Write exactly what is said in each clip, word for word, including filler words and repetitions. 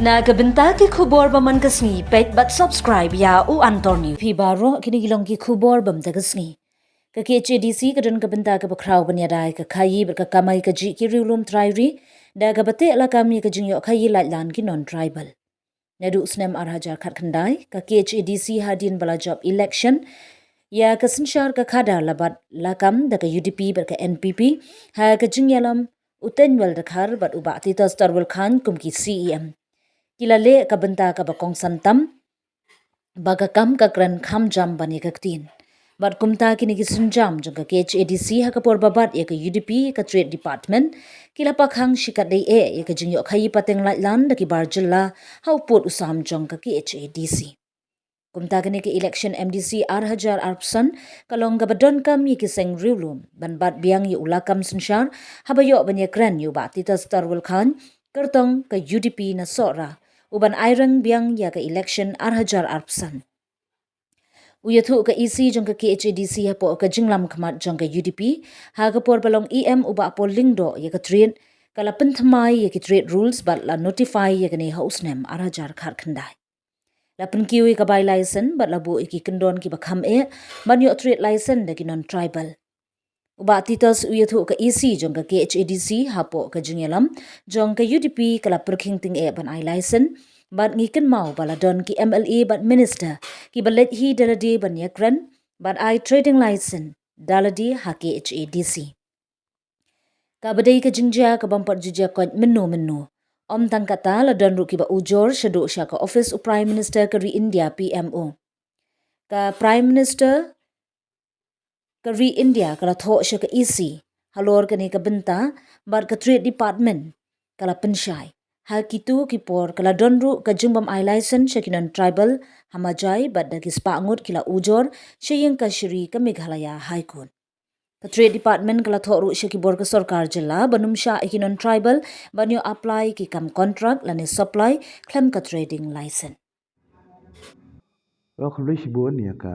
Na ka bynta ki khubor ba man ka sngi, peit bad subscribe ïa U Anthony. Phi baroh, kine ki long ki khubor ba man ka sngi. Ka K H A D C ka don ka bynta kaba khraw ban ïada ïa ka khaïi bad ka kamai kajih ki riewlum trai ri da kaba teh lakam ïa ka jingïoh khaïi laitlan ki non-tribal. Naduh u snem ar hajar khatkhyndai, ka K H A D C hadien ba la jop election ïa ka synshar ka khadar la bat lakam da ka U D P bad ka N P P ha ka jingïalam u Teiñwel Dkhar bad u Bah Titos Tarwel Chyne kum ki C E M. Ki la leh ka bynta kaba kongsan tam, ba ka kam ka kren kham jam ban ïa ka ktien. Bad kumta, kine ki sienjam jong ka K H A D C ha ka por ba bat ïa ka U D P ka Trade Department, ki la pakhang shikatdei eh ïa ka jingïoh khaïi pateng laitlan da ki bar jylla ha u pud u sam jong ka K H A D C. Kumta, kane ka election M D C ar hajar arphew san ka long kaba donkam ïa ki seng riewlum ban bat biang ïa u lakam synshar, haba ïoh ban ïakren ïa u Bah Titos Tarwel Chyne, kyrtong ka U D P na Sohra, u ban aireng biang ïa ka election ar hajar arphew san. U ïathuh ka E C jong ka K H A D C hapoh ka jinglam khmat jong ka U D P ha ka por ba long E M, u Bah Paul Lyngdoh, ïa ka trade, ka la pynthymmai ïa ki trade rules bad la notify ïa kane ha u snem ar hajar khatkhyndai. La pynkiew ïa ka bai license bad la buh ïa ki kyndon kiba kham eh ban ïoh trade license da ki non-tribal. U Bah Titos u ïathuh ka E C jong ka K H A D C hapoh ka jingïalam jong ka U D P ka la pyrkhing tyngeh ban ai license, bad ngi kynmaw ba la don ki M L A bad minister kiba leit hi da lade ban ïakren ban ai trading license da lade ha K H A D C. Kaba dei ka jingjia ka bym pat ju jia koit mynno mynno. Ym tang kata, la don ruh kiba ujor shaduh sha ka office u Prime Minister ka ri India, P M O. Ka Prime Minister ka ri India ka la thoh sha ka E C halor kane ka bynta, bad ka Trade Department ka la pynshai. Ha kito ki por ka la don ruh ka jingbym ai license sha ki non-tribal ha Majai, bad da ki spah ngut ki la ujor sha ïing kashari ka Meghalaya High Court. Ka Trade Department ka la thoh ruh sha ki bor ka sorkar jylla ban ym shah ïa ki non-tribal ban ïoh apply ki kam contract lane supply khlem ka trading license. Ïa, khublei shibun ïa ka,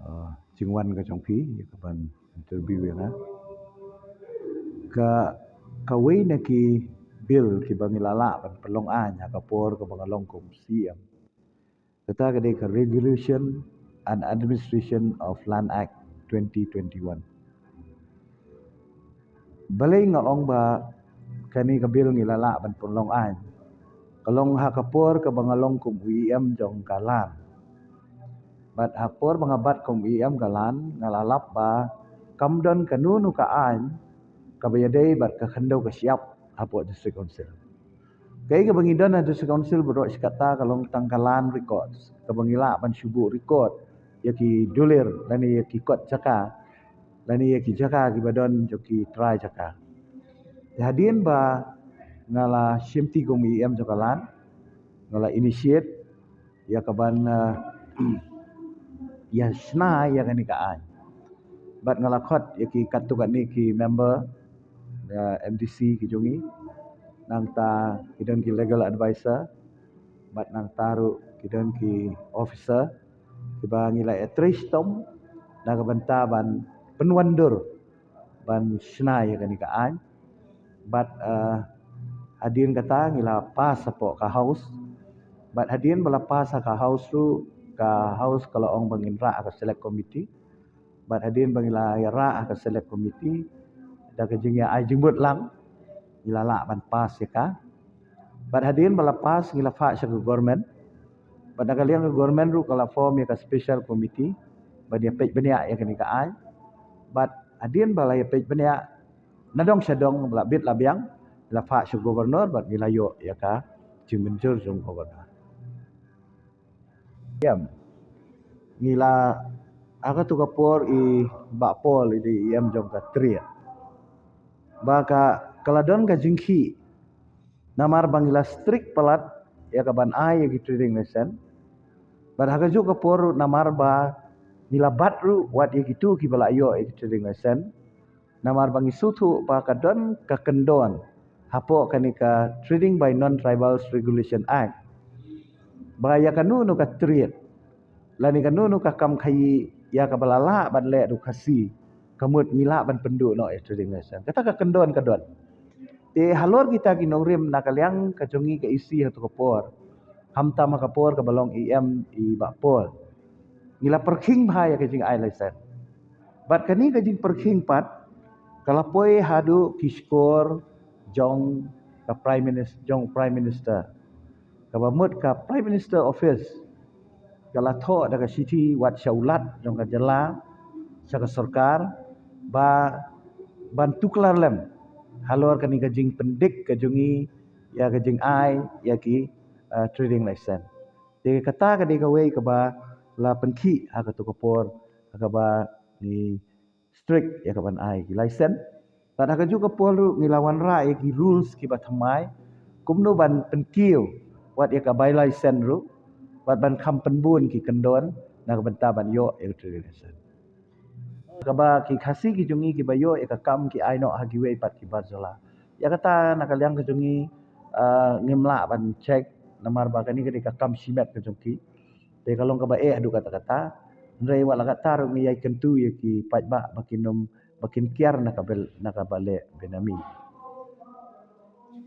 uh, jingwan ka jong phi ïa ka ban interview ïa nga. Ka, kawei na ki bill kiba ngi la lah ban pynlong aiñ ha ka por kaba nga long kum C M, kata ka dei ka Regulation and Administration of Land Act twenty twenty-one. Balei nga ong ba kane ka bill ngi la lah ban pynlong aiñ? Ka long ha ka por kaba nga long kum u E M jong ka Land. Bad ha por ba nga bat kum E M ka Land, nga la lap ba kam don kano kano ka aiñ kaba ïadei bad ka khyndew ka shyiap hapoh District Council. Kaei kaba ngi don ha District Council baroh shi katta ka long tang ka land records, kaba ngi lah ban shu buh record ïa ki dulir lane ïa ki kot jaka lane ïa ki jaka kiba don jong ki trai jaka. Te hadien ba nga la shimti kum E M jong ka Land, nga la initiate ïa ka ban, uh, ïa shna ïa kane ka aiñ. Bad nga la khot ïa ki katto katne ki member, uh, M D C ki jong ngi, nangta ki don ki legal advisor, bad nangta ruh ki don ki officer kiba ngi la ïatrei shitom na ka bynta ban pynwandur ban shna ïa kane ka aiñ. Bad, uh, hadien kata ngi la pass hapoh ka House. Bad hadien ba la pass ha ka House ruh, ka House ka la ong ba ngin rah ha ka Select Committee. Bad hadien ba ngi la ïa rah ha ka Select Committee, da ka jingïa ai jingmut lang, ngi la lah ban pass ïa ka. Bad hadien ba la pass, ngi la phah sha ka Government. Bad na ka liang ka Government ruh ka la form ïa ka Special Committee ban ïa peit bniah ïa kane ka aiñ. Bad hadien ba la ïa peit bniah, na dong sha dong, ba la bit la biang, ngi la phah sha Governor bad ngi la ïoh ïa ka jingmynjur jong Governor. Em, ngi la, ha kato ka por i Bah Paul i dei E M jong ka Trade. Ba ka, ka la don ka jingkhih namar ba ngi la strict palat ïa ka ban ai ïa ki trading license. Bad ha kajuh ka por namar ba ngi la bat ruh wat ïa kito kiba la ïoh ïa ki trading license. Namar ba ngi sngewthuh ba ka don ka kyndon hapoh kane ka Trading by Non-Tribals Regulation Act, ba ïa kano kano ka trade lane kano kano ka kam khaïi ïa kaba la lah ban leh da u Khasi, ka mut ngi lah ban pynduh noh ïa trading license. Kata ka kyndon ka don. Te halor kita ki nongrim na ka liang ka jong ngi ka E C ha tu ka por, khamtam ha ka por kaba long E M i Bah Paul, ngi la pyrkhing bha ïa ka jingai license. Bad kane ka jingpyrkhing pat ka la poi haduh ki shkor jong ka Prime Minister, jong Prime Minister. Kaba mut ka Prime Minister Office ka la thoh da ka shithi wat sha u Lat jong ka jylla, sha ka sorkar, ba ban tuklar lem halor kane ka jingpyndik ka jong ngi ïa ka jingai ïa ki, uh, trading license. Te kata ka dei kawei kaba la pynkhih ha ka tu ka por, ha kaba ngi strict ïa ka ban ai ki license. Bad ha ka juh ka por ruh ngi la wanrah ïa ki rules kiba thymmai, kumno ban pynkiew wat ïa ka bai license ruh, bad ban kham pynbun ki kyndon na ka bynta ban ïoh ïa ka trading license. Kaba ki Khasi ki jong ngi kiba ïoh ïa ka kam ki ai noh ha kiwei pat ki bar jylla. Ïa kata na ka liang ka jong ngi, ah, ngim lah ban check, namar ba kane ka dei ka kam shimet ka jong ki. Te ka long kaba eh haduh katta katta. Hynrei wat la katta ruh ngi ïai kyntu ïa ki paidbah ba kin ym, ba kin kiar na ka bel, na kaba leh benami.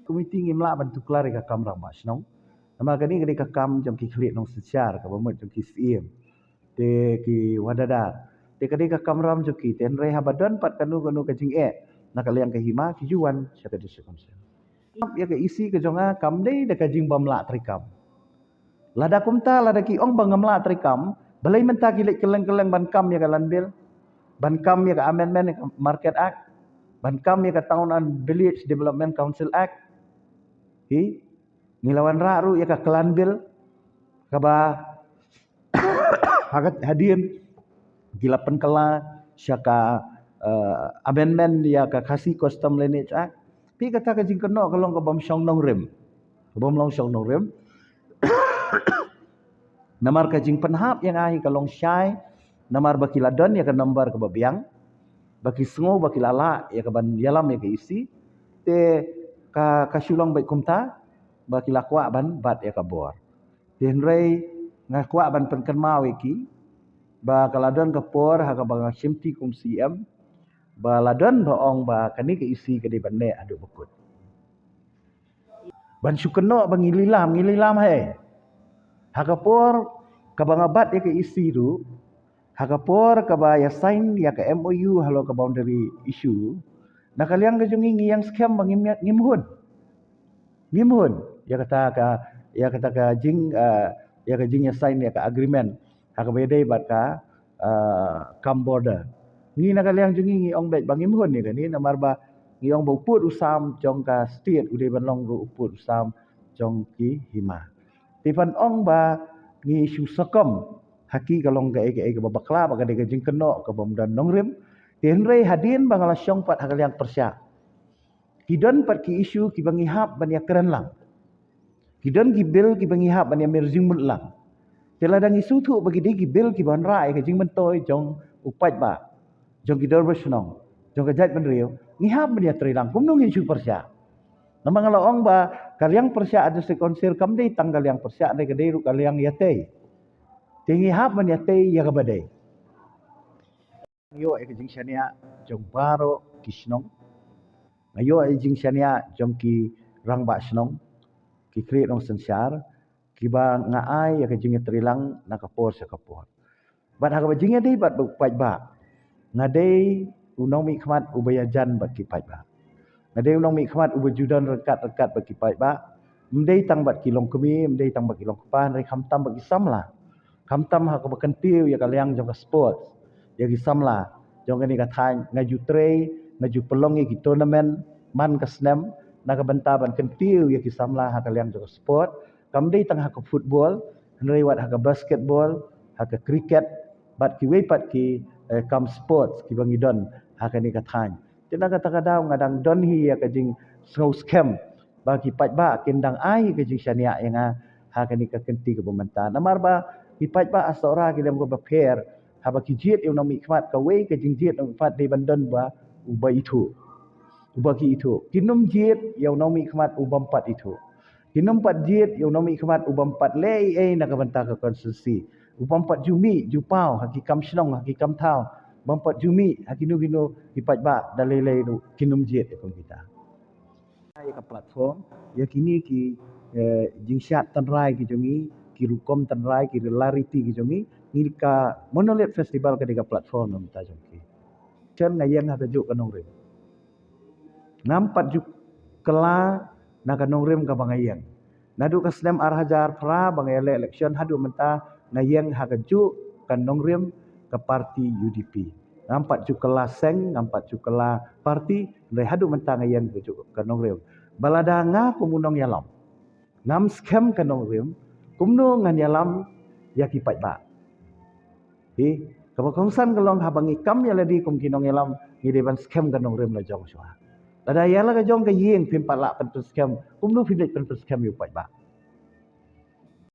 Komiti ngim lah ban tuklar ïa ka kam rangbah shnong. Namar kane ka dei ka kam jong ki khlieh nongsynshar, kaba mut jong ki syiem, te ki wahadar. Te ka dei ka kamram jong ki, te hynrei haba don pat kano kano ka jingeh na ka liang ka hima, ki ju wan sha ka District Council. Ïa ka E C ka jong nga kam dei da ka jingbym lah treikam. Lada kumta, lada ki ong ba ngam lah treikam, balei mynta ki leit kylleng kylleng ban kam ïa ka Land Bill, ban kam ïa ka amendment ïa ka Market Act, ban kam ïa ka Town and Village Development Council Act? Hi, ngi la wanrah ruh ïa ka Clan Bill, kaba ha ka, hadien ki la pynkylla sha ka, eh, amendment ïa ka Khasi Custom Lineage Act. Te kata ka jingkynnoh ka long ka bym shong nongrim. Ka bym long shong nongrim. Namar ka jingpynhap ïa nga hi ka long shai, namar ba ki la don ïa ka number kaba biang, ba ki sngew ba ki la lah ïa ka ban ïalam ïa ka E C, te ka, ka shu long beit kumta, ba ki la kwah ban bat ïa ka bor. Te hynrei nga kwah ban pynkynmaw ïa ki ba ka la don ka por ha kaba nga shimti kum C M, ba la don ba ong ba kane ka E C ka dei ban neh haduh ba kut. Ban shu kynnoh ba ngi lilam, ngi lilam, hei. Ha ka por kaba nga bat ïa ka E C ruh, ha ka por kaba ïa sign ïa ka M O U halor ka boundary issue, na ka liang ka jong ngi ngi ïeng skhem ba ngim, ngim hun. Ngim hun ïa kata ka, ïa kata ka jing, eh, ïa ka jingïasign ïa ka agreement ha kaba ïadei bad ka, eh, kam border. Ngi na ka liang jong ngi ngi ong beit ba ngim hun ïa kane, namar ba ngi ong ba u pud u sam jong ka state u dei ban long ruh u pud u sam jong ki hima. Te ban ong ba ngi shu sokam ha ki ka long kaei kaei kaba bakla, ba ka dei ka jingkynnoh kaba ym don nongrim. Te hynrei hadien ba nga la shong pat ha ka liang pyrshah, ki don pat ki issue kiba ngi hap ban ïakren lang. Ki don ki bill kiba ngi hap ban ïamir jingmut lang. Te lada ngi sngewthuh ba ki dei ki bill kiba wanrah ïa ka jingmyntoi jong u paidbah, jong ki dorbar shnong, jong ka jaitbynriew, ngi hap ban ïatrei lang, kumno ngin shu pyrshah? Namar nga la ong ba ka liang pyrshah ha District Council kam dei tang ka liang pyrshah, hynrei ka dei ruh ka liang ïatei. Te ngi hap ban ïatei ïa kaba dei. Nga ïoh ïa ka jingshaniah jong baroh ki shnong. Nga ïoh ïa ka jingshaniah jong ki rangbah shnong, ki khlieh nongsynshar, kiba nga ai ïa ka jingïatreilang na ka por sha ka por. Bad ha kaba jingïadei bad u paidbah, nga dei u nongmihkhmat uba ïajan bad ki paidbah. Nga dei u nongmihkhmat uba ju don ryngkat ryngkat bad ki paidbah. Ym dei tang bad ki longkmie, ym dei tang bad ki longkpa, hynrei khamtam bad ki samla. Khamtam ha kaba kyntiew ïa ka liang jong ka sports, ïa ki samla jong kane ka thaiñ, nga ju trei, nga ju pynlong ïa ki tournament man ka snem na ka bynta ban kyntiew ïa ki samla ha ka liang jong ka sport. Kam dei tang ha ka football, hynrei wat ha ka basketball, ha ka cricket, bad kiwei pat ki, eh, kam sports kiba ngi don ha kane ka thaiñ. Te na kata ka daw nga dang don hi ïa ka jingsngew skhem ba ki paidbah kin dang ai ka jingshaniah ïa nga ha kane ka kynti kaba mynta. Namar ba ki paidbah ha Sohra ki lem kaba pher, haba ki jied ïa u nongmihkhmat, kawei ka jingjied nongmihkhmat dei ban don ba uba ithuh, uba ki ithuh. Kin ym jied ïa u nongmihkhmat u bym pat ithuh. Kin ym pat jied ïa u nongmihkhmat u bym pat leh ei ei na ka bynta ka constituency. U bym pat ju mih ju paw ha ki kam shnong, ha ki kam thaw. Bym pat ju mih ha kino kino ki paidbah, da lei lei ruh kin ym jied ïa kum kita. ka platform, ïa kine ki, eh, jingshad tynrai ki jong ngi, ki rukom tynrai, ki rila riti ki jong ngi, ngi ka Monolith Festival ka dei ka platform namar jong ki. Chen nga ïeng ha ka juk ka nongrim. Ngam pat ju kylla na ka nongrim kaba nga ïeng. Naduh ka snem ar hajar phra ba nga ïaleh election haduh mynta nga ïeng ha ka juk ka nongrim ka parti U D P. Ngam pat ju kylla seng, ngam pat ju kylla parti, hynrei haduh mynta nga ïeng ha ka juk ka nongrim. Ba lada nga kum u nongïalam ngam skhem ka nongrim, kumno ngan ïalam ïa ki paidbah? Hi, kaba kongsan ka long haba ngi kam ïa lade kum ki nongïalam, ngi dei ban skhem ka nongrim la jong shuwa. Lada ïa la ka jong ka ïing phim pat lah pynskhem, kumno phin leit pynskhem ïa u paidbah?